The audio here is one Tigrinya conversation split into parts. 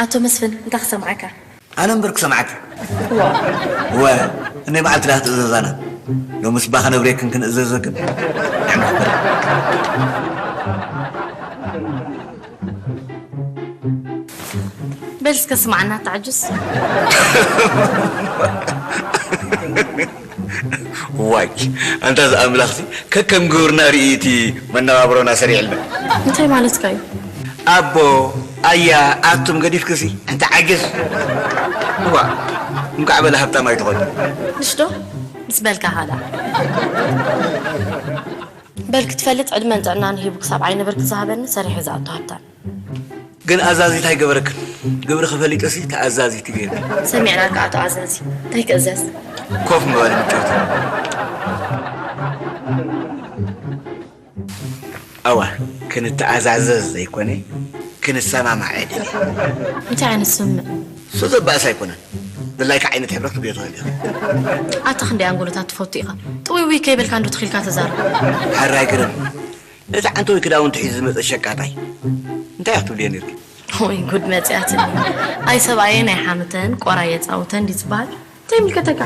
ኣቶ መስፍን፣ እንታይ ክሰምዓካ? ኣነ እምበር ክሰምዓኪ። እዋ። እወ፣ እነይ በዓልቲ ዳህ ትእዘዛና። ሎምስ እባ ከነብሬክን ክንእዘዘክን። በል እስከ ስማዕና፣ ተዓጁስ። ዋይ፣ ኣንታ ዝኣምላኽሲ፣ ከከም ግብርና ርእይቲ መነባብሮና ሰሪዕልና። እንታይ ማለትካ እዩ? ኣቦ፣ ኣያ፣ ኣቱም ገዲፍክሲ፣ ኣንታ ዓጅዝ። እዋ፣ እንኳዕ በለ ሃብታም ኣይትኾን። ምሽ ዶ? ምስ በልካ ኻላ። በል ክትፈልጥ ዕድመን ጥዕናን ሂቡ ክሳብ ዓይኒ ብርክ ዝሃበኒ ሰሪሑ ዝኣቱ ሃብታም። ግን ኣዛዚት ኣይገበረክን። ግብርኺ ፈሊጠሲ ተኣዛዚት ገይሩ። ሰሚዕናካ ኣቶ ኣዛዚ። እንታይ ክእዘዝ? ኮፍ ምባል ምቾት። ኣዋ፣ ክንተኣዛዘዝ ዘይኮነ፣ ክንሰማማዕ እየ ደልየ። እንታይ ዓይነት ስምምዕ? እሱ ዘባእስ ኣይኮነን። ድላይካ ዓይነት ሕብረት ክትብዮ ትኽእል ኢኻ። ኣታ ክንደይ ኣንጎሎታት ትፈቱ ኢኻ። ጥውይውይ ከይበልካ እንዶ ትኺልካ ተዛረብ። ሕራይ ግርም። ነቲ ዓንተወይ ክዳውንቲ ሒዙ ዝመጸ ሸቃጣይ እንታይ ኢኻ ክትብልዮ ነይርኪ? ኦይ ጉድ መጽያትኒ። ኣይ ሰብኣየ ናይ ሓምተን ቆራይ የጻውተን ድዩ ዝበሃል? እንታይ ይምልከተካ?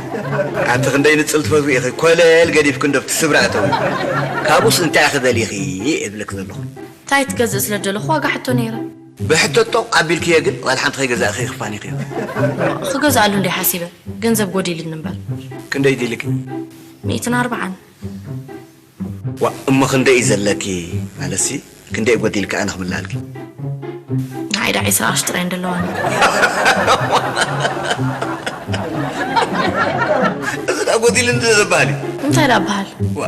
ኣቲ ክንደይ ንጽል ትፈትዊ ኢኺ። ኮለል ገዲፍኪ እንዶ ኣብቲ ስብራ እተዊ። ካብኡስ እንታይ ኢኺ ደሊኺ እብለኪ ዘለኹ። እንታይ ትገዝእ ስለ ደለኹ ዋጋ ሕቶ ነይረ። ብሕቶ ጦቕ ኣቢልክዮ ግን ዋላ ሓንቲ ከይገዛእኺ ክፋኒኽዮ። ክገዝኣሉ እንደ ሓሲበ ገንዘብ ጎዲልኒ እምበር። ክንደይ ዲልኪ? ሚእትን ኣርባዓን። ዋ፣ እሞ ክንደይ እዩ ዘለኪ? ማለትሲ፣ ክንደይ ጎዲልኪ ኣነ ክምልኣልኪ? ንዓይ ደኣ ዒስራ ቅርሺ ጥራይ እንደለዋኒ። እዚ ደኣ ጎዲሉ እንደ ዘበሃል እዩ። እንታይ ደኣ በሃል? ዋ፣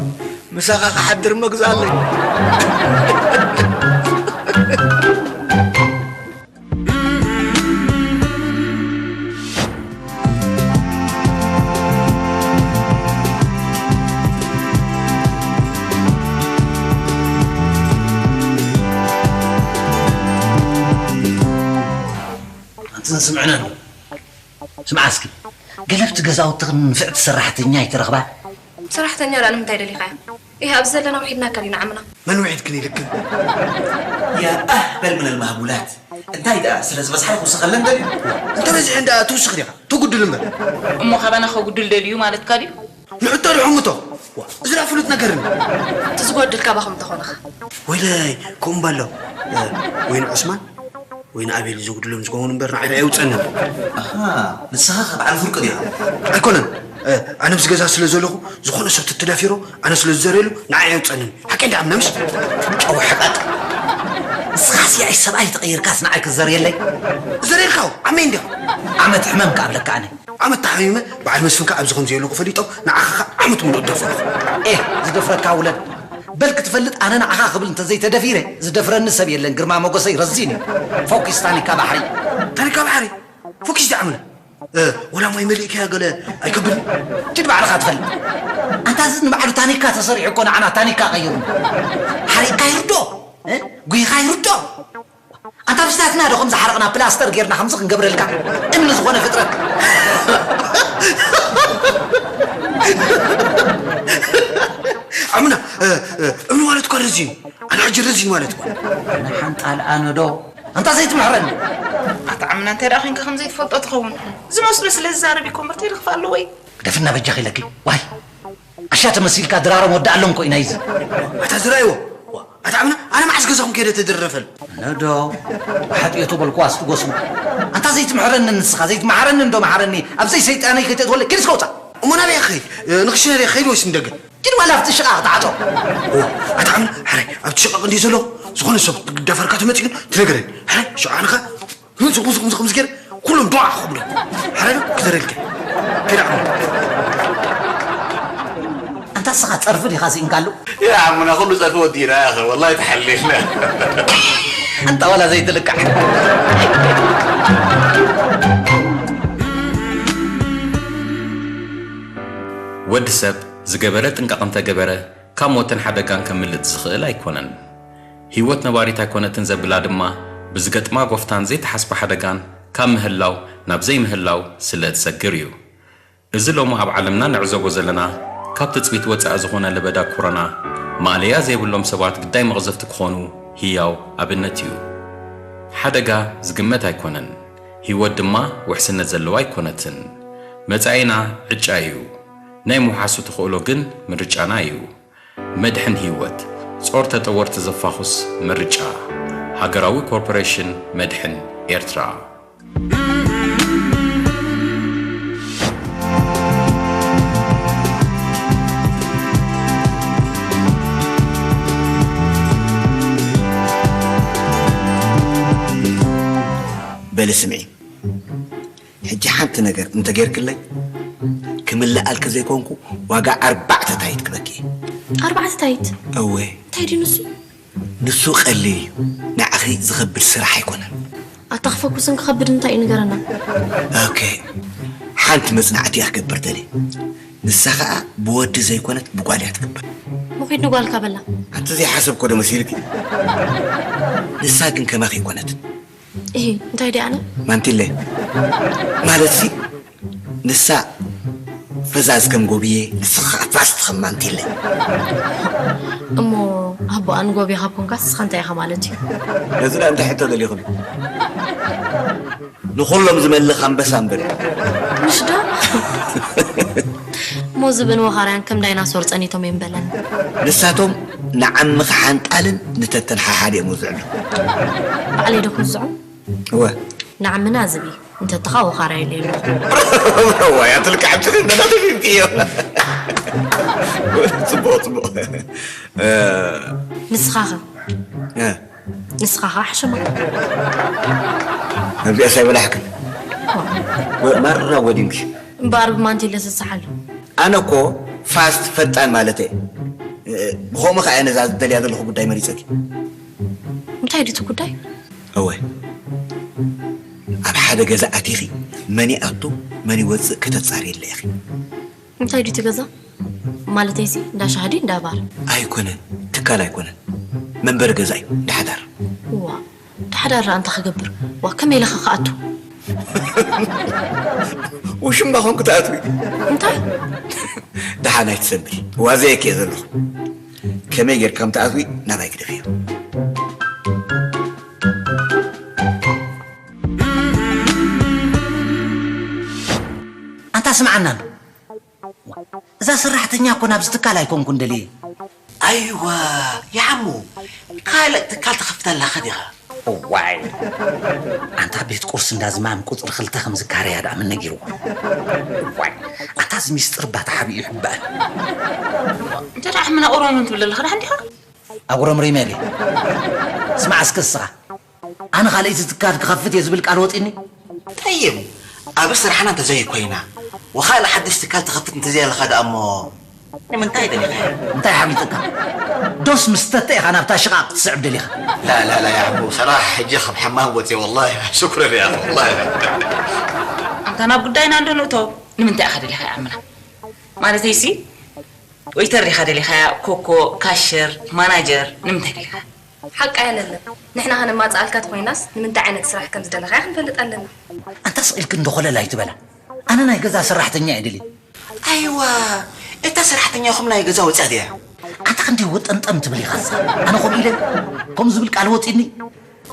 ምሳኻ ክሓድር እሞ ግዝኣለይ። ኣንተ ስምዕና እንዶ። ስምዓ እስኪ፣ ገለብቲ ገዛውትኽን ንፍዕቲ ሰራሕተኛ ኣይተረኽባን? ሰራሕተኛ ደኣ ንምንታይ ደሊኻያ? ኢህ፣ ኣብዚ ዘለና ውሒድናካ ዲና ዓምና። መን ውዒድክን ኢልክን? ያ ኣህበል ምን ልማህቡላት። እንታይ ደኣ፣ ስለ ዝበዝሓ ይውስኸለን ደልዩ? እንተ በዚሐን ደኣ ትውስኽ ዲኻ? ትጉድል እምበር። እሞ ካባና ከጉድል ደልዩ ማለትካ ድዩ? ንሕቶ ዶ ሕምቶ? ዋ፣ እዚ ደኣ ፍሉጥ ነገር እንዲ። እቲ ዝጎድል ካባኹም እንተኾንኻ። ወይለይ፣ ከምኡ እምበሎ። እ፣ ወይኒ ዑስማን፣ ወይኒ ኣቤል ዘጉድሎም ዝኸውን እምበር ንዓይ ደኣ የውጸንን። ኣሃ፣ ንስኻ ከ በዓል ፍርቂ ዲኻ? ኣይኮነን። እ፣ ኣነ ኣብዚ ገዛ ስለ ዘለኹ፣ ዝኾነ ሰብ ተተዳፊሮ፣ ኣነ ስለ ዝዘርየሉ፣ ንዓይ የውጸንን። ሓቀይ እንዳ ኣምና ምሽ? ጨው ሕቐቅ። ንስኻሲ ኣይ ሰብኣይ ተቐይርካስ ንዓይ ክትዘርየለይ? ዘርየልካው፣ ዓመይ እንዲኻ። ዓመት ሕመም ከኣብለካ ኣነ። ዓመት ተሓሚመ፣ በዓል መስፍን ከኣ ኣብዚ ከም ዘየለኹ ፈሊጦም፣ ንዓኻ ከኣ ዓመት ሙሉእ ደፈርኹ። ኤህ፣ ዝደፍረካ ውለድ። በል ክትፈልጥ ኣነ ንዓኻ ክብል እንተዘይተደፊረ፣ ዝደፍረኒ ሰብ የለን፣ ግርማ ሞገሰይ ረዚን እዩ። ፎኪስ ታኒካ ባሕሪ። ታኒካ ባሕሪ? ፎኪስ ዲኣ ዓምና? እ፣ ወላ ማይ መሊእካያ ገለ ኣይከብድን? ኪድ ባዕልኻ ትፈልጥ። ኣንታ እዚ ንባዕሉ ታኒካ ተሰሪሑ እኮ ንዓና ታኒካ ቀይሩ። ሓሪቕካ ይርዶ? እ? ጉይኻ ይርዶ? ኣንታ ብስታትና ዶ ከም ዝሓረቕና ፕላስተር ጌርና ከምዚ ክንገብረልካ? እምኒ ዝኾነ ፍጥረት። ኣምና፣ እ፣ እ፣ እምኒ ማለት እኮ ረዚን እዩ። ኣነ ሕጂ ረዚን ማለት እኮ። ኣነ ሓንጣል ኣነ ዶ? ኣንታ ዘይትምሕረኒ። ኣታ ዓምና እንታይ ደኣ ኮንካ ከም ዘይትፈልጦ ትኸውን? ዝመስሎ ስለ ዝዛረብ እዩ ኮምበር ተይልኽፍ ኣለዎ እዩ። ግደፍና በጃኺ ኢለኪ። ዋይ። ኣሻ ተመሲልካ ድራሮም ወዳኣሎም እኮ ኢና ይዚ። ኣታ ዝረኣይዎ። ኣታ ዓምና ኣነ መዓስ ገዛኹም ከይደ ተደረፈል። ነዶ። ብሓጥዮ ተበልኩ ኣስትጎስሙ። ኣንታ ዘይትምሕረኒ ንስኻ ዘይትምሓረኒ እንዶ መሓረኒ። ኣብ ዘይሰይጣነይ ከይተእትወለ ኪድ እስከ ውፃእ። እሞ ናበይ ከይድ? ንኽሽነ ከይድ ወይስ ንደገ? ኪድ ዋላ ኣብቲ ሽቓቕ ተዓጾ። ኦ፣ ኣታ ዓምና ሓራይ ኣብቲ ሽቓቕ እንዲዩ ዘሎ። ዝኾነ ሰብ ክዳፈርካ ተመጺኡ ግን ትነግረኒ። ሓራይ ሽቓቕ ንኻ። ህንጽ፣ ኹምስ፣ ኹምስ፣ ኹምስ ገይረ፣ ኩሎም ዱዓ ክብሉ። ሓራይ ዶ ክዘረልከ? ከይዳ ዓምና። ኣንታ እስኻ ጸርፊ ዲኻ ስኢንካሉ? ያ ዓምና፣ ኩሉ ጸርፊ ወዲእና፣ ያኸ፣ ወላሂ ተሓሊልና። ኣንታ ዋላ ዘይትልቃሕ። ወዲ ሰብ ዝገበረ ጥንቃቕ እንተገበረ፣ ካብ ሞትን ሓደጋን ከምልጥ ዝኽእል ኣይኮነን። ህይወት ነባሪት ኣይኮነትን ዘብላ ድማ፣ ብዝገጥማ ጎፍታን ዘይተሓስበ ሓደጋን ካብ ምህላው ናብ ዘይምህላው ስለ እትሰግር እዩ። እዚ ሎሚ ኣብ ዓለምና ንዕዘቦ ዘለና፣ ካብ ትጽቢት ወጻኢ ዝኾነ ለበዳ ኮሮና፣ ማእለያ ዘይብሎም ሰባት ግዳይ መቕዘፍቲ ክኾኑ ህያው ኣብነት እዩ። ሓደጋ ዝግመት ኣይኮነን፣ ህይወት ድማ ውሕስነት ዘለዋ ኣይኮነትን። መጻኢና ዕጫ እዩ፣ ናይ ምውሓሱ ተኽእሎ ግን ምርጫና እዩ። መድሕን ህይወት፣ ጾር ተጠወርቲ ዘፋኹስ ምርጫ። ሃገራዊ ኮርፖሬሽን መድሕን ኤርትራ። በሊ ስምዒ፣ ሕጂ ሓንቲ ነገር እንተጌርክለይ፣ ክምልኣልኪ ዘይኮንኩ ዋጋ ኣርባዕተ ታይት ክበኪ እየ። ኣርባዕተ ታይት? እወ። እንታይ ድዩ ንሱ? ንሱ ቀሊል እዩ። ንዓኺ ዝኸብድ ስራሕ ኣይኮነን። ኣታ ክፈኩስን ክኸብድ እንታይ እዩ ንገረና። ኦኬ። ሓንቲ መጽናዕቲ እያ ክገብር ደልየ። ንሳ ኸኣ ብወዲ ዘይኮነት ብጓል እያ ትግበር። መኺድ ንጓልካ በላ። ኣንቲ ዘይሓሰብኮ ዶ መሲልኪ? ንሳ ግን ከማኺ ኣይኮነትን። እሂ፣ እንታይ ድያ ኣነ? ማንቲለ። ማለትሲ፣ ንሳ ፈዛዝ ከም ጎብየ፣ ንስኻ ፋስት ከም ማንቲለ። እሞ ኣቦኣ ንጎብየ ካብ ኮንካስ ንስኻ እንታይ ኢኻ ማለት እዩ? ነዚ ደኣ እንታይ ሕቶ ደሊኹም? ንኹሎም ዝመልኽ ኣንበሳ እምበር። ምሽ ዶ? እሞ ዝብእን ወኻርያን ከም ዳይናሶር ጸኒቶም እዮም በለን። ንሳቶም ንዓሚ ክሓንጣልን ንተተን ሓሓደ እዮም ዝውዕሉ። ባዕለይ ዶ ክውዝዖም? እወ። ንዓምና ዝብኢ፣ እንተተኻ ወኻርያ የለየሉ። እዋ፣ እያ ትልክዕ፣ ብትኽክል፣ ነታ ተፊብክዮ። ጽቡቕ፣ ጽቡቕ። እ፣ ንስኻ ኸ? እ። ንስኻ ኸ ሓሸማ? ኣብዚኣስ ኣይበላሕክን። ወ-፣ ማራ ወዲንኪ። እምበኣር ብማንቲለ ስስሓሉ። ኣነ እኮ ፋስት ፈጣን ማለት እየ። እ፣ ብኸምኡ ኸኣ እየ ነዛ ዝደልያ ዘለኹ ጉዳይ መሪጸኪ። እንታይ ድዩ እቲ ጉዳይ? እወ። ኣብ ሓደ ገዛ ኣቲኺ መን ይኣቱ መን ይወጽእ ከተጻርየለ ኢኺ። እንታይ ድዩ እቲ ገዛ? ማለተይሲ እንዳ ሻሂ ድዩ እንዳ ባር? ኣይኮነን፣ ትካል ኣይኮነን። መንበሪ ገዛ እዩ፣ እንዳ ሓዳር። እዋ፣ እንዳ ሓዳር ደኣ እንታይ ክገብር? ዋ፣ ከመይ ኢለ ኸ ክኣቱ? ውሽማ ኾንኩ ትኣትዊ። እንታይ? ደሓን ኣይትሰንብዲ። ዋዘየኪ እየ ዘለኹ። ከመይ ጌርካ ከም ትኣትዊ ናባይ ግደፍዮ። ኣንታ ስምዓና እንዶ። እዛ ሰራሕተኛ እኮ ናብዚ ትካል ኣይኮንኩን ደልየ። ኣይዋ፣ ይሓሙ፣ ካልእ ትካል ትኸፍት ኣለኻ ዲኻ? እዋይ፣ ኣንታ ቤት ቁርሲ እንዳ ዝማም ቁጽሪ ክልተ ከም ዝካረያ ደኣ መን ነጊርዋ? እዋይ፣ ኣንታ እዚ ሚስጥር እባ ተሓቢኡ ይሕባእ። እንተ ደኣ ሕምና ቁሮም ትብል ኣለኻ ደሓን ዲኻ? ኣጉረምሪመ ድየ? ስማዕ እስከ እስኻ፣ ኣነ ካልኣይቲ ትካል ክኸፍት እየ ዝብል ቃል ወጺኒ? ጠይብ፣ ኣብ ስራሕና እንተዘይኮይና፣ ወኻልእ ሓድሽ ትካል ትኸፍት እንተዘይኣለኻ ደኣ እሞ፣ ንምንታይ ደሊኻ? እንታይ ሓሚጥካ? ዶስ ምስ ተተ ኢኻ ናብታ ሽቓቕ ክትስዕብ ደሊኻ? ላ፣ ላ፣ ላ፣ ያ ኣቦ፣ ሰራሕ ሕጂ ካብ ሓማም ወጺአ፣ ወላሂ፣ ሽኩረን ያ ኣኺ፣ ወላሂ። ኣንታ እታ ናብ ጉዳይና እንዶ ንእቶ። ንምንታይ ኢኻ ደሊኻ ይኣምና? ማለተይሲ፣ ወይተር ዲኻ ደሊኻያ? ኮኮ፣ ካሸር፣ ማናጀር፣ ንምንታይ ደሊኻ? ሓቃ የለለም። ንሕና ከነማጽኣልካ ተኾይናስ፣ ንምንታይ ዓይነት ስራሕ ከም ዝደለኻያ ክንፈልጥ ኣለና። ኣንታ ስቕ ኢልኪ እንዶ ኮለል ኣይትበላ። ኣነ ናይ ገዛ ሰራሕተኛ እየ ደልየ። ኣይዋ፣ እታ ሰራሕተኛኹም ናይ ገዛ ወጻእ ድያ? ኣታ ክንደይ ወጠምጠም ትብል ኢኻስ? ኣነ ከምኡ ኢለ፣ ከምኡ ዝብል ቃል ወጺእኒ?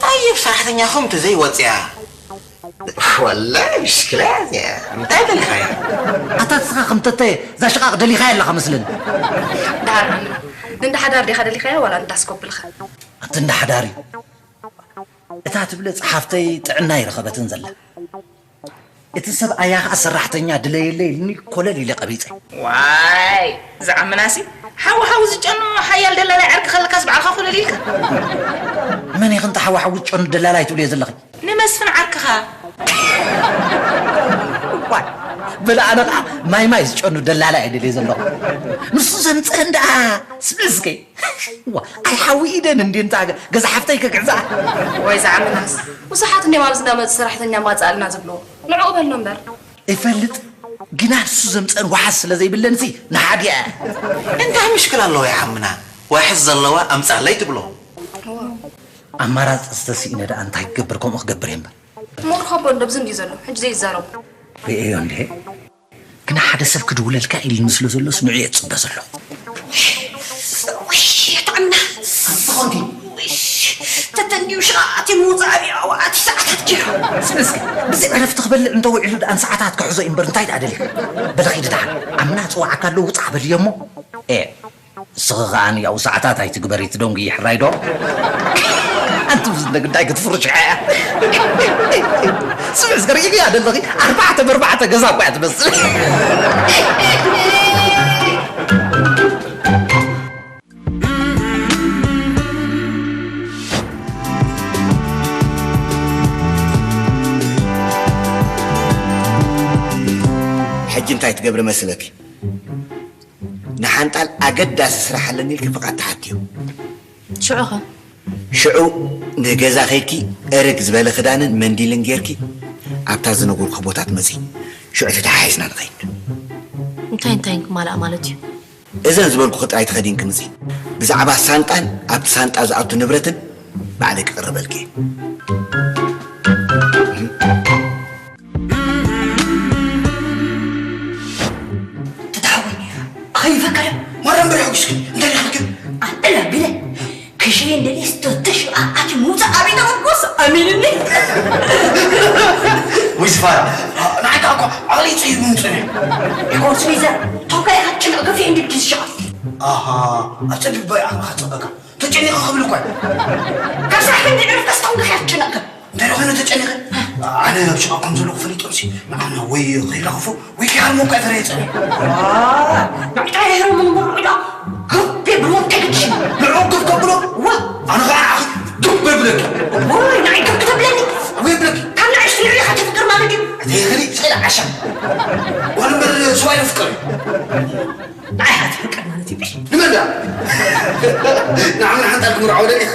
ጠይብ፣ ሰራሕተኛኹም ተዘይወጽያ? ወላሂ ምሽክላ እያ። እንታይ ደሊኻያ? ኣታ ንስኻ ከም ተተ እዛ ሽቓቕ ደሊኻያ ኣለኻ መስለኒ። ደሓር ዓምና፣ ንእንዳ ሓዳር ዲኻ ደሊኻያ ዋላ ንእንዳ ስኮፕልኻ? ኣቲ እንዳ ሓዳር እዩ። እታ ትብለ ጸሓፍተይ ጥዕና ኣይረኸበትን ዘላ። እቲ ሰብ ኣያ ኸኣ ሰራሕተኛ ድለየለይ ኢልኒ ኮለል ኢለ ቀቢጸ። ዋይ፣ እዚ ዓምናሲ ሓዊ ሓዊ ዝጨኑ ሓያል ደላላይ ዓርኪ ከለካስ ባዕልኻ ኮለል ኢልካ። መን ኢኺ እንተ ሓዊ ሓዊ ዝጨኑ ደላላይ ትብልዮ ዘለኺ? ንመስፍን ዓርክኻ። ዋይ፣ በለ ኣነ ኸዓ ማይ ማይ ዝጨኑ ደላላ እየ ደልየ ዘለኹ። ንሱ ዘምጽአን ደኣ ስምዒ እስከ። ዋ፣ ኣይ ሓዊ ኢደን እንዲ እንታ ገ-፣ ገዛ ሓፍተይ ከግዕዛ። ወይ ዝዓምናስ፣ ብዙሓት እንዲዮም ኣብዚ እንዳመጹ ሰራሕተኛ ማጽኣልና ዝብልዎ። ንዕኡ በሎ እምበር። እፈልጥ፣ ግና ንሱ ዘምጸን ዋሕስ ስለ ዘይብለንሲ ንሓዲኣ። እንታይ ምሽክል ኣለዎ ይዓምና? ዋሕስ ዘለዋ ኣምጻለይ ትብሎ። ኣማራጺ ዝተስኢነ ደኣ እንታይ ክገብር፣ ከምኡ ክገብር እየ እምበር። እሞ ርኸቦ እንዶ ብዝም ድዩ ዘሎ? ሕጂ ዘይዛረቡ። ርእዮ እንዴ? ግና ሓደ ሰብ ክድውለልካ ኢልኒ ስለ ዘሎ ስምዑ እየ ዝጽበ ዘለኹ። ውይ፣ ጥዕምና። ኣንተ ኾንኪ? ውይ፣ ተተንድዩ ሽቓ ኣትዩ ምውጻእ ኣብዩ ኣዋኣቲ ሰዓታት ጌሩ። ስለ እስኪ፣ ብዘይ ዕረፍቲ ክበልዕ እንተ ውዒሉ ደኣ ንሰዓታት ክሕዞ እዩ እምበር እንታይ ደኣ ደሊኻ? በለ ኺድ ደሓን። ዓምና ጽዋዓካ ኣሎ ውጻእ በልዮ እሞ። ኤ። እስኺ ኸኣ ንያው ሰዓታት ኣይትግበሪ፣ ትደንጉዪ ሕራይ ዶ? ኣንቲ ምስ እንደ ግዳይ ክትፍርሽ እያ። ስምዒ እስከ ርኢኽያ ደለኺ፣ ኣርባዕተ ብኣርባዕተ ገዛ እኮ እያ ትመስል። ሕጂ እንታይ ትገብሪ መስለኪ? ንሓንጣል ኣገዳሲ ስራሕ ኣለኒ ኢልኪ ፍቓድ ትሓትዮ። ሽዑ ኸ? ሽዑ ንገዛ ኸይድኪ እርግ ዝበለ ክዳንን መንዲልን ጌርኪ ኣብታ ዝነገርኩ ቦታ ትመጺ። ሽዑ ተተሓሒዝና ንኸይድ። እንታይ እንታይ ክማላእ ማለት እዩ? እዘን ዝበልኩኺ ጥራይ ተኸዲንኪ ምጺ። ብዛዕባ ሳንጣን ኣብቲ ሳንጣ ዝኣቱ ንብረትን ባዕለይ ክቕርበልኪ እየ። ተታሓወይ፣ ኸይፈከረ፣ ማርያም በርሒ ኣጉስኪ፣ እንታይ ኢልካ ግን? ኣንተ ለቢለ፣ ክሸየ እንደልየ ስተተሽ ኣቲ ሙዛ ኣቤት ኣበጎስ ኣሚንኒ። ወይ ዝፋራ፣ ንዓካ እኮ ዓቕሊ ጽዩ ምምጽእ። ኢኮን ስሚዘር፣ ቶካ ኢኻ ጭንቕ ገፊ እንዲ ብድስ ሸቐል። ኣሃ፣ ኣጸቢብ ባይ ዓቕልኻ ጸበካ። ተጨኒቐ ክብል እኳ እዩ። ካብ ስራሕ ክንዲ ዕረፍካ እስካሁን ድኻ ትጨነቕ? እንታይ ደኾነ ተጨኒቐ? ኣነ ኣብ ሽቓ ከም ዘለኹ ፈሊጦምሲ ንዓና ወይ ከይላኽፎ ወይ ከይሃርሞ እኳ ይፈርየ ጸኒሑ። ንዕጣ ይህረሙ ንመርዑ ዶ ግብ የብልዎም ተግድሽ። ንዕኡ ግብ ከብሎ? ዋ! ኣነ ኸዓ ንዓኺ ግብ የብለኪ። ወይ ንዓይ ግብ ክተብለኒ? ወይ ብለኪ። ካብ ንኣሽቱ ንዕኻ ተፍቅር ማለት እዩ። እተይ ኸዲ ሰይዳ ዓሻ። ጓል እምበር ሰብኣይ ፍቅር እዩ። ንዓይ ኢኻ ትፍቅር ማለት እዩ። ንመን ደኣ? ንዓመል ሓንጣል ክምርዓው ደሊኻ?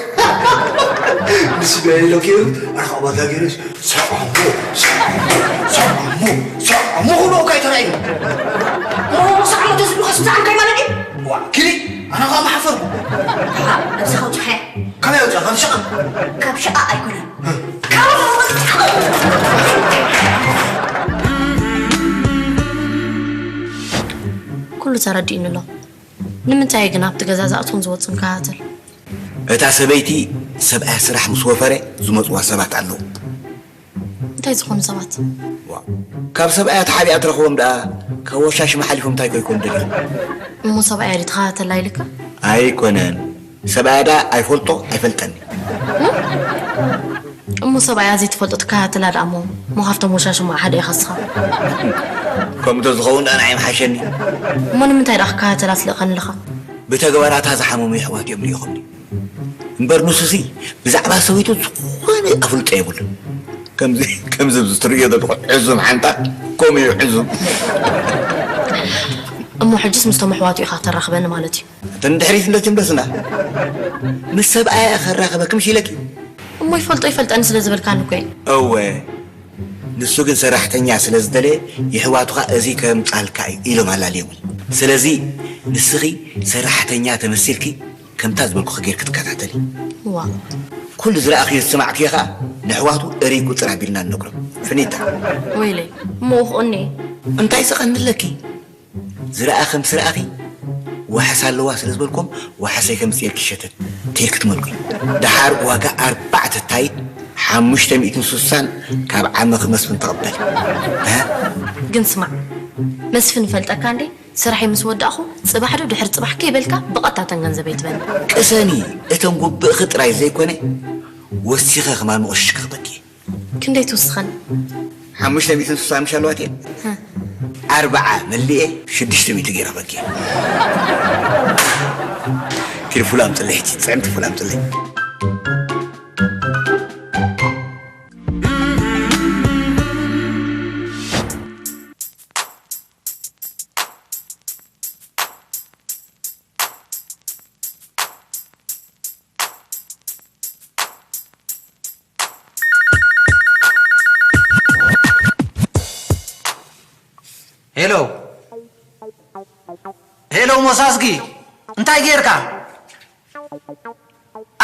ንስጋ የለው ገይሩ፣ ኣርካ ባታ ገይሩስ፣ ሰዓሞ፣ ሰዓሞ፣ ሰዓሞ፣ ሰዓሞ ክብሎ እኳ ኣይተራእዩን። ኦ፣ ሰዓሞ ተዝብሉኻስ ብዛዕባ እንታይ ማለት እዩ? ዋ፣ ኪዲ፣ ኣነ ኸኣ ምሓፈርኩ። ነብስኻ ኣውጽኻያ። ካበይ ኣውጽኣ? ካብ ሸቓ? ካብ ሸቓ ኣይኮነን። ኩሉ ተረዲእኒ ኣሎ። ንምንታይ ግን ኣብቲ ገዛ ዝኣትዉን ዝወጹን ከታተል? እታ ሰበይቲ ሰብኣያ ስራሕ ምስ ወፈረ ዝመጽዋ ሰባት ኣለዉ። እንታይ ዝኾኑ ሰባት? ዋ፣ ካብ ሰብኣያ ተሓቢኣ ትረኽቦም ደኣ ካብ ወሻሽማ ሓሊፎም እንታይ ኮይኮም ደሊኹም? እሞ ሰብኣያ ድዩ ተኸታተላ ኢልካ? ኣይኮነን። ሰብኣያ ደኣ ኣይፈልጦ ኣይፈልጠኒ። እሞ ሰብኣያ ዘይትፈልጦ ትከታተላ ደኣ እሞ፣ እሞ ካብቶም ወሻሽማ ሓደ ኢኻ እስኻ። ከምኡ ተዝኸውን ደኣ ንዓይ ምሓሸኒ። እሞ ንምንታይ ደኣ ክከታተላ ትልእኸኒ ኣለኻ? ብተግባራታ ዝሓመሙ የሕዋት እዮም ልኢኹምኒ። እምበር ንሱሲ ብዛዕባ ሰበይቱ ዝኾነ ኣፍልጦ የብሉን። ከምዚ፣ ከምዚ ኣብዚ ትርእዮ ዘለኹ ሕዙም ሓንታ ከምኡ እዩ ሕዙም። እሞ ሕጅስ ምስቶም ኣሕዋቱ ኢኻ ተራኽበኒ ማለት እዩ? እቲ ንድሕሪት እንዶ ትምለስና። ምስ ሰብኣያ ከራኽበኪ ምሽ ኢለኪ። እሞ ይፈልጦ ይፈልጠኒ ስለ ዝበልካኒ እኮ እየ። እወ። ንሱ ግን ሰራሕተኛ ስለ ዝደለየ፣ የሕዋቱኻ እዚ ከምጻልካ እዩ ኢሎም ኣላልዮምኒ። ስለዚ ንስኺ ሰራሕተኛ ተመሲልኪ፣ ከምታ ዝበልኩኺ ጌርኪ ትከታተሊ። ዋ። ኩሉ ዝረኣኽዮ ዝሰማዕክዮ ኸኣ ንኣሕዋቱ እርይ ቁጽር ኣቢልና ንነግሮም። ፍኒታ። ወይለይ፣ እሞ ውኽእኒ። እንታይ ስቐንለኪ? ዝረኣኺ ምስ ረኣኺ፣ ዋሕስ ኣለዋ ስለ ዝበልኩም፣ ዋሕሰይ ከምጽኤልኪ ሸተት ተይልኪ ትመልኩ። ደሓር ዋጋ ኣርባዕተ ታይት፣ ሓሙሽተ ሚእትን ስሳን ካብ ዓመኺ መስፍን ተቐበል። እ? ግን ስማዕ፣ መስፍን እፈልጠካ እንዴ? ስራሐይ ምስ ወዳእኹ፣ ጽባሕ ዶ ድሕሪ ጽባሕ ከይበልካ ብቐጥታ እተን ገንዘበይ ትበኒ። ቅሰኒ፣ እተን ጉብእኺ ጥራይ ዘይኮነ፣ ወሲኸ ከማን ምቑሽሽ ክኽበኪ። ክንደይ ትውስኸኒ? ሓሙሽተ ሚእትን ስሳን ምሽ ኣለዋት እየን። ሀ። ኣርብዓ መሊኤ ሽዱሽተ ሚእቲ ገይረ ክኽበኪ። ኪድ ፉል ኣምጽለይ፣ ሕጂ ጥዕምቲ ፉል ኣምጽለይ። ሄሎ፣ ሄሎ፣ ሞሳስጊ፣ እንታይ ጌርካ?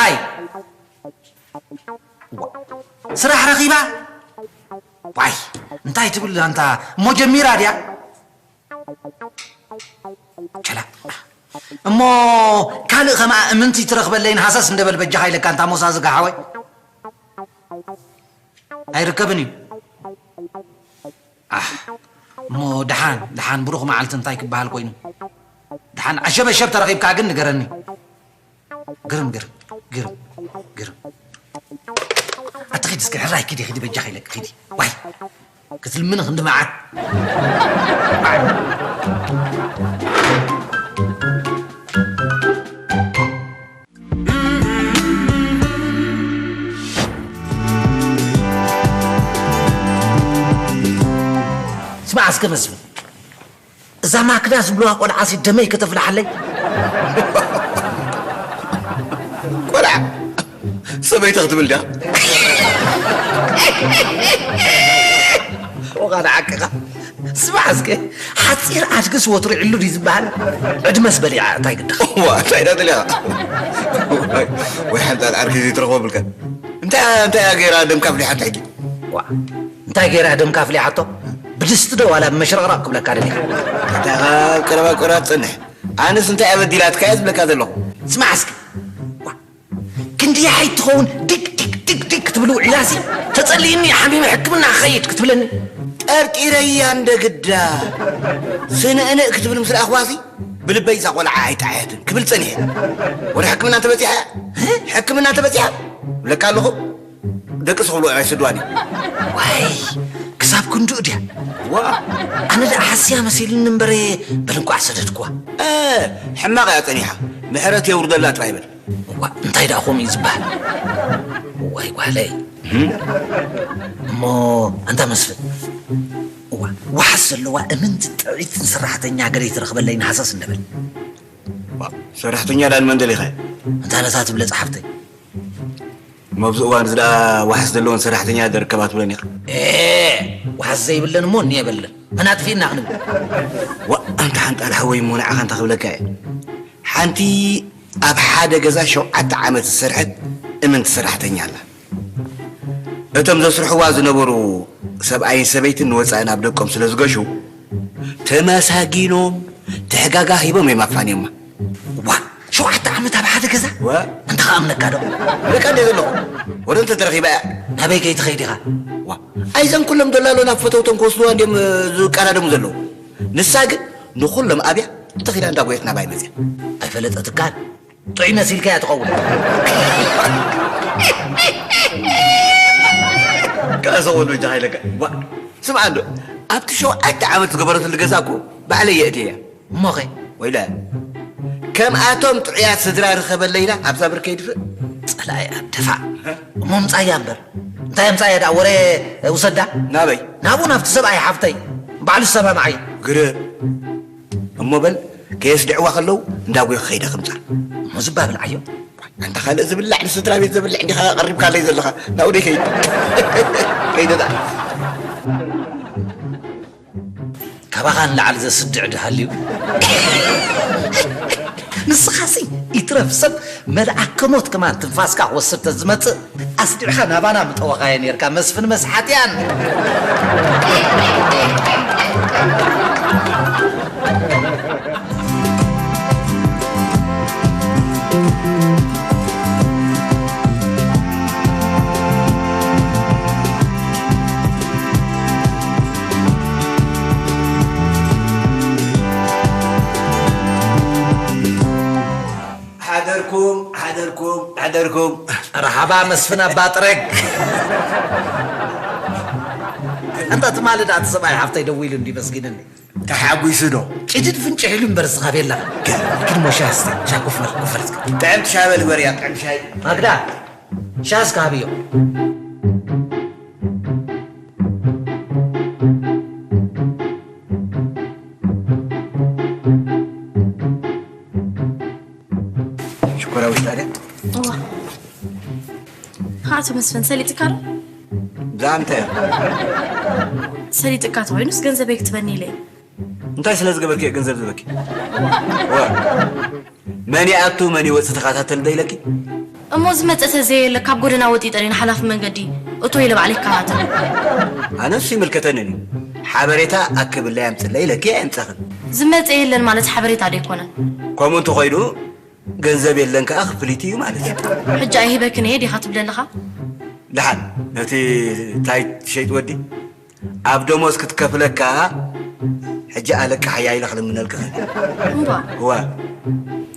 ኣይ፣ ስራሕ ረኺባ? ዋይ፣ እንታይ ትብል ኣንታ? እሞ ጀሚራ ድያ? ቸላ። እሞ ካልእ ከማኣ እምንቲ ትረኽበለይን ሃሰስ እንደበል በጃኻ ኢለካ፣ እንታ ሞሳ ዝጋ ሓወይ። ኣይርከብን እዩ። ኣሕ፣ እሞ ደሓን፣ ደሓን ብሩኽ መዓልቲ እንታይ ክበሃል ኮይኑ? ደሓን ኣሸበሸብ ተረኺብካ ግን ንገረኒ። ግርም፣ ግርም፣ ግርም፣ ግርም። ኣቲ ኺዲ እስኪ፣ ሕራይ ኪዲ፣ ኺዲ በጃኺ ኢለኪ፣ ኺዲ። ዋይ፣ ክትልምኒ ክንዲ መዓት። ስማዕ እስከ መስፍን፣ እዛ ማክዳ ዝብልዋ ቆልዓሲ ደመይ ከተፍልሓለይ። ቆልዓ ሰበይቲ ክትብል ድያ? ወቓ ንዓቅኻ። ስማዕ እስከ፣ ሓጺር ኣድግስ ወትሩ ዕሉ ድዩ ዝበሃል? ዕድመስ በሊዓ፣ እንታይ ግድኻ? እዋ፣ እንታይ ኢና ደሊኻ? ወይ ሓንጻል ዓርኪ ዘይትረኽቦ ብልካ። እንታይ፣ እንታይ እያ ገይራ ደምካ ኣፍሊሓቶ ሕጂ? ዋ፣ እንታይ ገይራ ደምካ ኣፍሊሓቶ? ብድስቲ ዶ ዋላ ብመሽረቕረቕ ክብለካ ደሊኻ? እንታይ ካብ ቀረባ ቆራ ትጸንሕ? ኣነስ እንታይ እያ በዲላትካ እየ ዝብለካ ዘለኹ። ስማዕ እስኪ። ዋ፣ ክንዲ ያሓይ ትኸውን ድግ ድግ ድግ ድግ ክትብል ውዒላሲ፣ ተጸሊእኒ ሓሚመ ሕክምና ክኸይድ ክትብለኒ። ጠርጢረያ እንደ ግዳ። ስንእንእ ክትብል ምስ ረኣኽዋሲ፣ ብልበይ እዛ ቆልዓ ኣይጠዓየትን ክብል ጸኒሐ። ወደ ሕክምና እንተበጺሐ፣ ሕክምና እንተበጺሐ፣ እብለካ ኣለኹ፣ ደቂ ስኽብሉ ኣይስድዋን እዩ። ዋይ፣ ክሳብ ክንድኡ ድያ? ዋ። ኣነ ደኣ ሓስያ መሲልኒ እምበረ፣ በል እንቋዕ ሰደድክዋ። እ፣ ሕማቕ እያ ጸኒሓ። ምሕረት የውርደላ ጥራይ በል። እዋ፣ እንታይ ደኣ ከምኡ እዩ ዝበሃል? ዋይ ጓለይ። እሞ ኣንታ መስፍን፣ እዋ፣ ዋሕስ ዘለዋ እምንትን ጥዕይትን ሰራሕተኛ ገለ ይትረኽበለይ ንሃሰስ እንበል። ዋ፣ ሰራሕተኛ ዳን መን ደሊኻ? እንታ ነታ ትብለ ጸሓፍተይ። እሞ ኣብዚ እዋን እዚ ደኣ ዋሕስ ዘለወን ሰራሕተኛ ደርከባ ትብለን ኢኻ? ኤ፣ ዋሕስ ዘይብለን እሞ እኒ የበለን። መን ኣጥፊእና ክንብል? ዋ፣ ኣንታ ሓንጣል ሓወይ እሞ ንዓኻ እንታ ክብለካ እየ። ሓንቲ ኣብ ሓደ ገዛ ሸውዓተ ዓመት ዝሰርሐት እምንቲ ሰራሕተኛ ኣላ። እቶም ዘስርሕዋ ዝነበሩ ሰብኣይን ሰበይትን ንወጻኢ ናብ ደቆም ስለ ዝገሹ፣ ተመሳጊኖም፣ ትሕጋጋ ሂቦም እዮም ኣፋንዮማ። ዋ፣ ሸውዓተ ዓመት ኣብ ሓደ ገዛ? ዋ። እንተ ኸኣምነካ ዶ? ደቃ እንደ ዘለኹ። ወደ እንተ ተረኺባ እያ። ናበይ ከይትኸይድ ኢኻ? ዋ። ኣይዘን ኩሎም ደላሎ ናብ ፈተውቶም ክወስድዋ እንድዮም ዝቀዳደሙ ዘለዉ። ንሳ ግን ንኹሎም ኣብያ እንተኺዳ እንዳጎየት ናባይ መፅያ። ኣይፈለጠትካን? ጥዑይ መሲልካያ ትኸውን። ከእሰ ወዶ ጃሃ ኢለካ። ዋ፣ ስምዓ እንዶ፣ ኣብቲ ሸውዓተ ዓመት ዝገበረትሉ ገዛ እኮ ባዕለይ የእትየያ። እሞኸ? ወይለ፣ ከምኣቶም ጥዑያት ስድራ ርኸበለይና ኣብዛ ብርከይ ድፍእ። ጸላኢ ኣደፋ። እሞ ምጻያ እምበር። እንታይ ምጻያ ደኣ ወረ ውሰዳ? ናበይ? ናብኡ ናብቲ ሰብኣይ ሓፍተይ። ባዕሉ ዝሰማምዓዮ። ግርም። እሞ በል፣ ከየስድዕዋ ከለዉ እንዳጎዩ ክኸይደ ክምጻ። እሞ ዝባ ብልዓዮ። ኣንታ ካልእ ዝብላዕ ንስድራ ቤት ዘብልዕ እንዲኻ ቀሪብካለይ ዘለኻ። ናብኡ ደይ ከይድ። ከይደ ደኣ። ካባኻ ንላዕሊ ዘስድዕ ድሃልዩ? ንስኻሲ ይትረፍ ሰብ፣ መልኣከ ሞት ከማን ትንፋስካ ክወስድ ተዝመጽእ ኣስዲዕኻ ናባና ምጠወኻዮ ኔርካ። መስፍን መስሓትያን። ሓደርኩም፣ ሓደርኩም፣ ሓደርኩም። መርሓባ መስፍን ኣባ ጥረግ። ኣንታ ትማሊ ደኣ እቲ ሰብኣይ ሓፍተይ ደዊሉ እንዲ መስጊድኒ። ተሓጒሱ ዶ? ጭድድ ፍንጭሕ ኢሉ እምበር እስኻ ቤላ። ግን ሞሻ እስቲ ሻ ኮፍ በል፣ ኮፍ በል እስኪ። ጥዕምቲ ሻይ በል በርያ፣ ጥዕም ሻይ። ማግዳ፣ ሻ እስካ ሃብዮ። ሽኮራዊት ጣልያ። እዋ። ኣቶ መስፍን ሰሊጥካ ኣሎ? ብዛዕባ እንታይ? ሰሊጥካ ተኮይኑስ ገንዘበይ ክትበኒ ኢለ እየ። እንታይ ስለ ዝገበርኪ እየ ገንዘብ ዝበኪ? ወ-፣ መን ይኣቱ መን ይወጽእ ተኸታተል ዶ ኢለኪ? እሞ ዝመጸ ተዘየለ ካብ ጎደና ወጢጠ እየ ንሓላፊ መንገዲ እቶ ኢለ ባዕለ ይከታተል። ኣነስ ይምልከተንን እዩ። ሓበሬታ ኣክብለይ ኣምጽለይ ኢለኪ ኣየምጸኽን። ዝመጸ የለን ማለት ሓበሬታ ዶ ኣይኮነን? ከምኡ እንተኾይኑ ገንዘብ የለን ከኣ ክፍሊት እዩ ማለት እዩ። ሕጂ ኣይህበክን እየ ዲኻ ትብል ኣለኻ? ደሓን ነቲ ታይ ትሸይጥ ወዲ ኣብ ደሞዝ ክትከፍለካ ሕጂ ኣለቃሕያ ኢለ ክልምነልካ። እምባ። እዋ።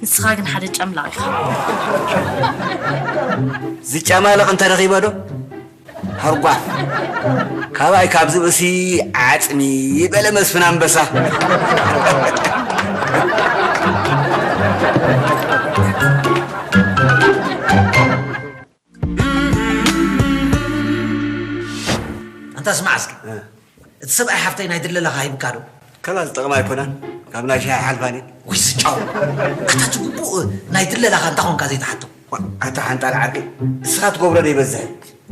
ንስኻ ግን ሓደ ጨምላቕ ኢኻ። ዝጨማለቕ እንተ ረኺበ ዶ? ሃርጓፍ። ካባይ ካብ ዝብእሲ ዓጽሚ በለ መስፍን ኣንበሳ። ኣንታ ስማዕ እስኪ። እ። እቲ ሰብኣይ ሓፍተይ ናይ ድለላኻ ሂብካ ዶ? ከላ ዝጠቕማ ኣይኮናን። ካብ ናይ ሻሂ ሓልፋን እየን። ወይ ስጫው። ኣታ እቲ ግቡእ ናይ ድለላኻ እንታይ ኾንካ ዘይትሓቶ? ዋ፣ ኣታ ሓንጣል ዓርከይ፣ እስኻ ትገብሮ ዶ ይበዝሕ?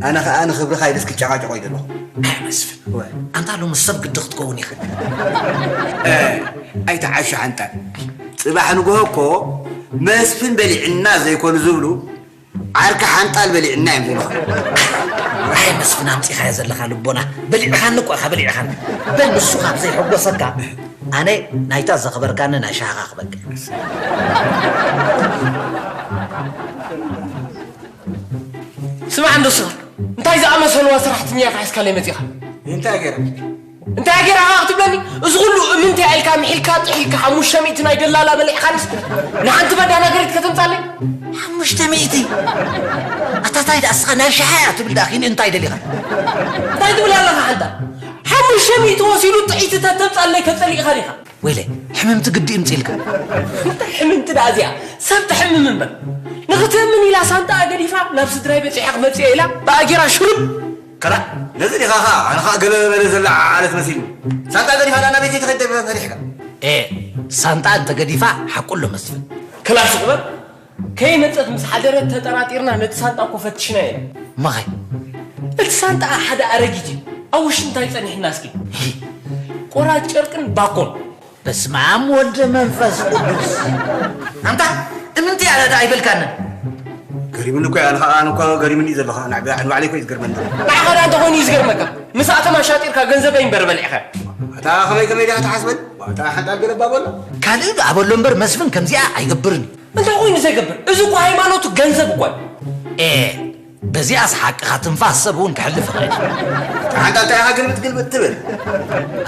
ኣነ ኸኣ ንኽብርኻ ኢለስ ክጨቓጨቖ ይደለኹ። ኣይ መስፍን። ወ። ኣንታ ሎሚ ሰብ ግዲ ክትከውን ኢኻ። እ፣ ኣይትዓሹ ሓንጣል። ጽባሕ ንግሆ እኮ መስፍን በሊዕና ዘይኮኑ ዝብሉ ዓርኪ ሓንጣል በሊዕና እዮም ዝብሉኻ። ኣይ መስፍን ኣምጺኻዮ ዘለኻ ልቦና። በሊዕኻኒ እኮ ኢኻ፣ በሊዕኻኒ። በል ንሱ ካብ ዘይሕጎሰካ ኣነ ናይታ ዘኽበርካኒ ናይ ሻሃኻ ክበቅዕ። ስማዕ እንዶ ስኽር፣ እንታይ ዝኣመሰልዋ ሰራሕተኛታት ሒዝካለይ መጺኻ? እንታይ ገይረ? እንታይ ገይረ ክትብለኒ? እዚ ኩሉ እምንተ ኢልካ ምሒልካ ጥሒልካ ሓሙሽተ ሚእቲ ናይ ደላላ በሊዕካንስ ንሓንቲ መዳናገሪት ከተምጻለይ? ሓሙሽተ ሚእቲ? ኣታ ታይ ደኣ እስኻ ናይ ሻሓ እያ ትብል ደኣ ኪን እንታይ ደሊኻ? እንታይ ትብል ኣለኻ ሓንታ? ሓሙሽተ ሚእቲ ወሲዱ ጥሒቲ ተተምጻለይ ከጸሊእኻ ዲኻ? ወይለ፣ ሕምምቲ ግዲ ይምጽእ ኢልካ። እንታይ ሕምምቲ ደኣ እዚኣ? ሰብ ተሕምም እምበር። ንኽትእምን ኢላ ሳንጣኣ ገዲፋ ናብ ስድራይ በጺሐ ክመጽእ ኢላ ብኣጌራ ሽሩብ። ከላ፣ ነዚ ዲኻ ኸኣ ኣነ ኸኣ ገለ በለ ዘላ ዓለት መሲልኒ። ሳንጣ ገዲፋ ናብ ቤተይ ትኸይድ ፈሪሕካ። ኤ፣ ሳንጣ እንተ ገዲፋ ሓቁ ኣሎ መስፍን። ከላ ስቕ በል። ከይመጸት ምስ ሓደረት ተጠራጢርና ነቲ ሳንጣ እኮ ፈትሽናዮ ኢና። መኸይ? እቲ ሳንጣ ሓደ ኣረጊት እዩ። ኣብ ውሽጢ እንታይ ጸኒሕና እስኪ? ቆራጭ ጨርቅን ባኮን። በስመ ኣብ ወልደ መንፈስ ቅዱስ። ኣንታ እምንቲ እያ ደኣ ኣይበልካንን? ገሪሙኒ እኮ እያ፣ ኣነ ኸኣ፣ ኣነ እኮ ገሪሙኒ እዩ ዘለኻ። ንዕ-፣ ንባዕለይ እኮ እዩ ዝገርመኒ ዘሎ። ንዓኻ ደኣ እንተኾይኑ እዩ ዝገርመካ። ምስኣቶም ኣሻጢርካ ገንዘበይ እምበር በሊዕኻ። ኣታ ከመይ ከመይ ዲኻ ትሓስበኒ? ኣታ ሓንጣል ገለባ በሎ። ካልእ ደኣ በሎ እምበር መስፍን ከምዚኣ ኣይገብርን እዩ። እንታይ ኮይኑ ዘይገብር? እዚ እኮ ሃይማኖቱ ገንዘብ እኮ እዩ። ኤ፣ በዚኣስ ሓቅኻ ትንፋስ ሰብ እውን ክሕልፍ ይኽእል እዩ። ሓንታ እንታይ ኢኻ ግልብጥ ግልብጥ ትብል?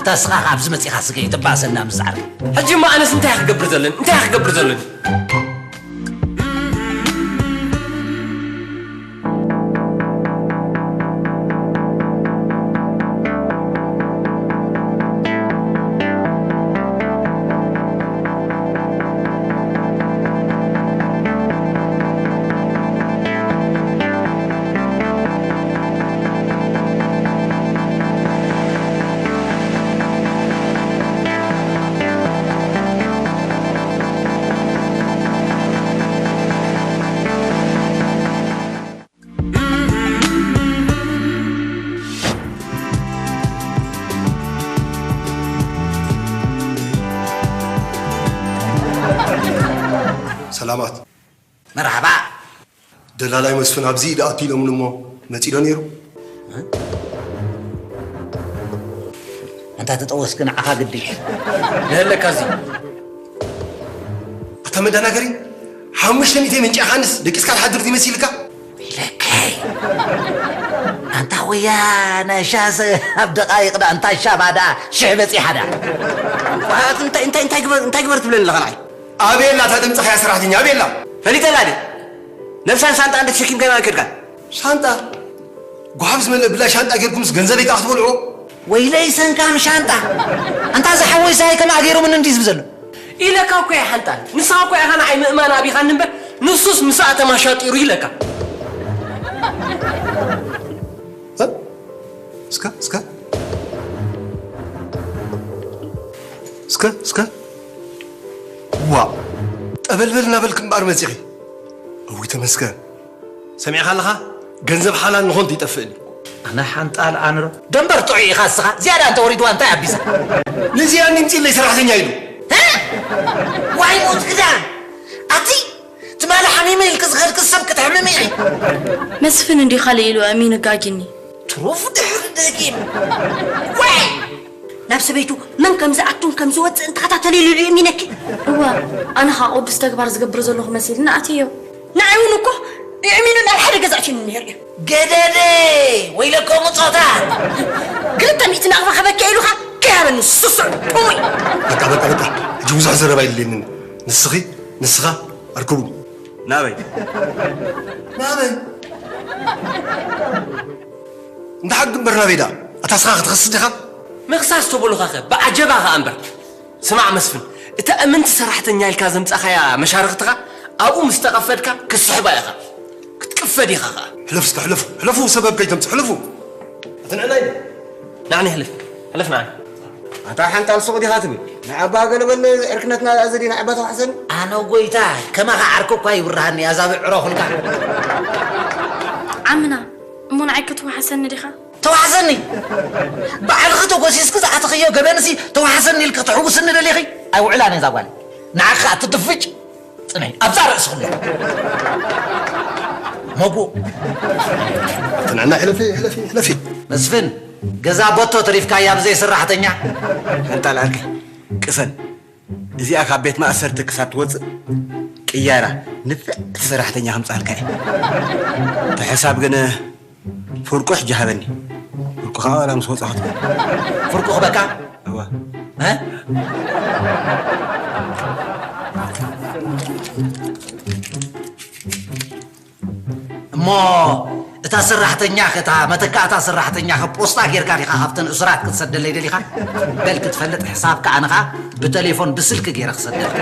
እታ እስኻ ኣብዚ መጺኻ ስገይ ትባእሰና ምስ ጻዕርካ። ሕጂ እሞ ኣነስ እንታይ ክገብር ዘለኒ? እንታይ ክገብር ዘለኒ? ኣማት። መርሓባ። ደላላይ መስፍን ኣብዚ ኢድ ኣትዩ ኢሎምኒ እሞ መጺኡ ዶ ነይሩ? ኣንታ ተጠወስኪ ንዓኻ ግዲ። ንህለካ እዚ። ኣታ መዳናገሪ፣ ሓሙሽተ ሚእቲ መንጫኻንስ ደቂስካ ትሓድር ትመስልካ? ኢለከይ። ኣንታ ወያ ናይ ሻሰ ኣብ ደቓይቕ ዳ፣ እንታ ሻባ ዳ ሽሕ በጺሓ ዳ። እንታይ፣ እንታይ፣ እንታይ ግበር፣ እንታይ ግበር ትብለኒ ኣለኻ ንዓይ? ኣበየላ እታ ድምፅኻ እያ ሰራሕተኛ፣ ኣበየላ? ፈሊጠላ ድየ? ነብሳን ሳንጣ እንደ ተሸኪምካ ይማን ከድካን? ሻንጣ? ጓሓፍ ዝመልእ ብላይ ሻንጣ ጌርኩምስ ገንዘበይ ከኣ ክትበልዕዎ? ወይለይ ሰንካም ሻንጣ! ኣንታ እዚ ሓወይ ሳይ ከማኣ ገይሮምኒ እንዲ ዝብል ዘሎ። ኢለካ እኮ እየ ሓንጣል። ንስኻ እኮ ኢኻ ንዓይ ምእማን ኣቢኻኒ እምበር፣ ንሱስ ምስ ኣተም ኣሻጢሩ ኢለካ። እ? እስከ፣ እስከ። እስከ፣ እስከ። ዋእ! ጠበልበል እናበልክ እምበኣር መጺኺ። እውይ ተመስገን። ሰሚዕኻ ኣለኻ? ገንዘብ ሓላል ንኾንት ይጠፍእኒ። ኣነ ሓንጣል ኣንሮ። ደንበር ጥዑይ ኢኻ እስኻ። ዝያዳ እንተ ወሪድዋ እንታይ ኣቢሳ? ንዚኣ ንምጺለይ ሰራሕተኛ ኢሉ። እ? ዋይ ሞት ክዳን! ኣቲ ትማሊ ሓሚመ ኢልክ ዝኸድክ ሰብ ክትሕምም ኢኺ። መስፍን እንዲ ካልእ ኢሉ ኣሚኑ ጋጊኒ። ትሩፍ ድሕሪ ደጊም። ዋይ! ናብ ሰበይቱ መን ከም ዝኣቱን ከም ዝወፅእን ተኸታተሊ ኢሉ እዩ እሚነኪ። እወ፣ ኣነ ኸዓ ቅዱስ ተግባር ዝገብር ዘለኹ መሲሉኒ ኣትየዮ። ንዓይ እውን እኮ የእሚኑ ናብ ሓደ ገዛ ኣትዩኒ ነይሩ እዩ። ገደደ! ወይለኮ ምጾታት! ክልተ ሚእቲ ናቕፋ ክበኪ ኢሉኻ ከይሃበኒ ስሱዕ ጥሙይ! በቃ፣ በቃ፣ በቃ። ሕጂ ብዙሕ ዘረባ የድልየንን። ንስኺ፣ ንስኻ ኣርክቡ። ናበይ? ናበይ? እንተ ሓቂ እምበር ናበይ ደኣ? ኣታ ስኻ ክትኸስስ ዲኻ? ምኽሳስ ተበሉኻኸ ብዓጀባ ኸኣ እምበር። ስማዕ መስፍን፣ እታ እምንቲ ሰራሕተኛ ኢልካ ዘምጻኻያ መሻርኽትኻ ኣብኡ ምስ ተቐፈድካ ክትስሕባ ኢኻ። ክትቅፈድ ኢኻ ኸኣ። ሕለፍ እስከ፣ ሕለፉ፣ ሕለፉ፣ ሰበብ ከይተምጽእ፣ ሕለፉ። ኣትንዕናይ። ንዓኒ ሕለፍ፣ ሕለፍ ንዓኒ። ኣታ ሓንጣል ሱቕ ዲኻ ትብል? ንዓባ ገለ በል ዕርክነትና ዝኣዘ ድዩ ንዓባ ተዋሕሰኒ? ኣነ ጎይታ፣ ከማኻ ዓርኩ እኳ ይብርሃኒ፣ ኣዛብዕ ዕረኹልካ። ዓምና፣ እሞ ንዓይ ክትወሓሰኒ ዲኻ? ተዋሕሰኒ! ባዕልኺ ተጎሲስኪ ዝኣተኽዮ ገበንሲ ተዋሕሰኒ ኢልኪ ክትሕውስኒ ደሊኺ? ኣይውዕላን እዛ ጓል። ንዓኺ ከኣ ትድፍጭ። ጽንሒ፣ ኣብዛ ርእስኹም መጉ። ትንዕና፣ ሕለፊ፣ ሕለፊ፣ ሕለፊ። መስፍን፣ ገዛ ቦቶ ተሪፍካያ ብዘይ ሰራሕተኛ። ሓንጣል ዓርከይ፣ ቅሰን። እዚኣ ካብ ቤት ማእሰርቲ ክሳብ ትወጽእ ቅያራ ንፍዕቲ ሰራሕተኛ ከምጻልካ እየ። እቲ ሕሳብ ግን ፍርቁ ሕጂ ሃበኒ። ፍርቁ ከኣ ዋላ ምስ ወጻኹ ትብል። ፍርቁ ክበካ? እዋ። እ? እሞ እታ ሰራሕተኛ፣ እታ መተካእታ ሰራሕተኛ ፖስታ ጌርካ ዲኻ ካብተን እሱራት ክትሰደለይ ደሊኻ? በል ክትፈልጥ ሕሳብካ ኣነ ኸኣ ብቴሌፎን ብስልኪ ጌረ ክሰደልካ።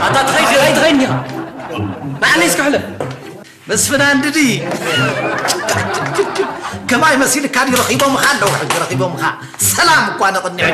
ኣታ ትኸይድ ዲኻ ኣይትኸይድን ኢኻ? ንዓኒ እስኪ ሕለፍ። መስፍን ኣንድዲ። ከማይ መሲልካ ድዩ? ረኺቦምኻ ኣለዉ፣ ሕጂ ረኺቦምኻ። ሰላም እኳ ነቕንዕ።